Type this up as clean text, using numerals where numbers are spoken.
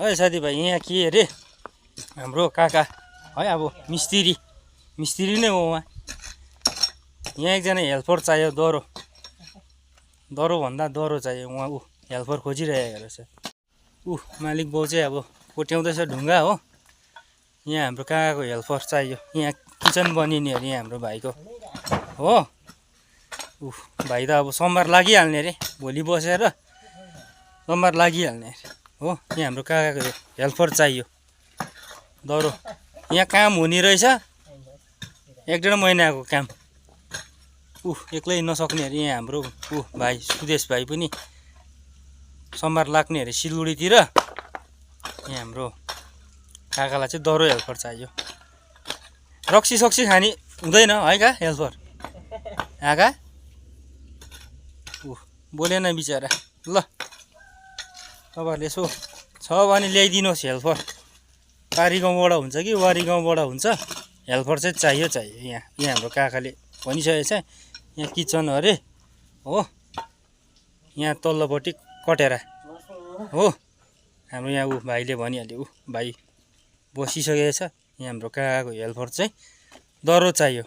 है साथीभाइ यहाँ के अरे हाम्रो काका है अब मिस्त्री नै हो उहाँ। यहाँ एकजना हेल्पर चाहियो दह्रो चाहियो उहाँ हेल्पर खोजिरहेको रहेछ। मालिक बाउ चाहिँ अब कोट्याउँदैछ ढुङ्गा हो। यहाँ हाम्रो काकाको हेल्पर चाहियो। यहाँ किचन बनिने अरे यहाँ हाम्रो भाइको हो। भाइ त अब सोमबार लागिहाल्ने अरे भोलि बसेर सोमबार लागिहाल्ने अरे हो। यहाँ हाम्रो काकाको हेल्पर चाहियो दह्रो। यहाँ काम हुने रहेछ 1-1.5 महिनाको काम। एक्लै नसक्ने अरे यहाँ हाम्रो भाइ सुदेश भाइ पनि सोमबार लाग्ने अरे सिलगढीतिर। यहाँ हाम्रो काकालाई चाहिँ दह्रो हेल्पर चाहियो। रक्सी सक्सी खाने हुँदैन है का हेल्पर आका बोलेन बिचरा। ल तपाईँहरूले यसो छ भने ल्याइदिनुहोस् हेल्पर। पारी गाउँबाट हुन्छ कि वारी गाउँबाट हुन्छ हेल्पर चाहिँ चाहियो यहाँ हाम्रो काकाले भनिसकेको छ। यहाँ किचन अरे हो। यहाँ तल्लोपट्टि कटेरा हो। हाम्रो यहाँ भाइले भनिहाल्यो भाइ बसिसकेको छ। यहाँ हाम्रो काकाको हेल्पर चाहिँ दह्रो चाहियो।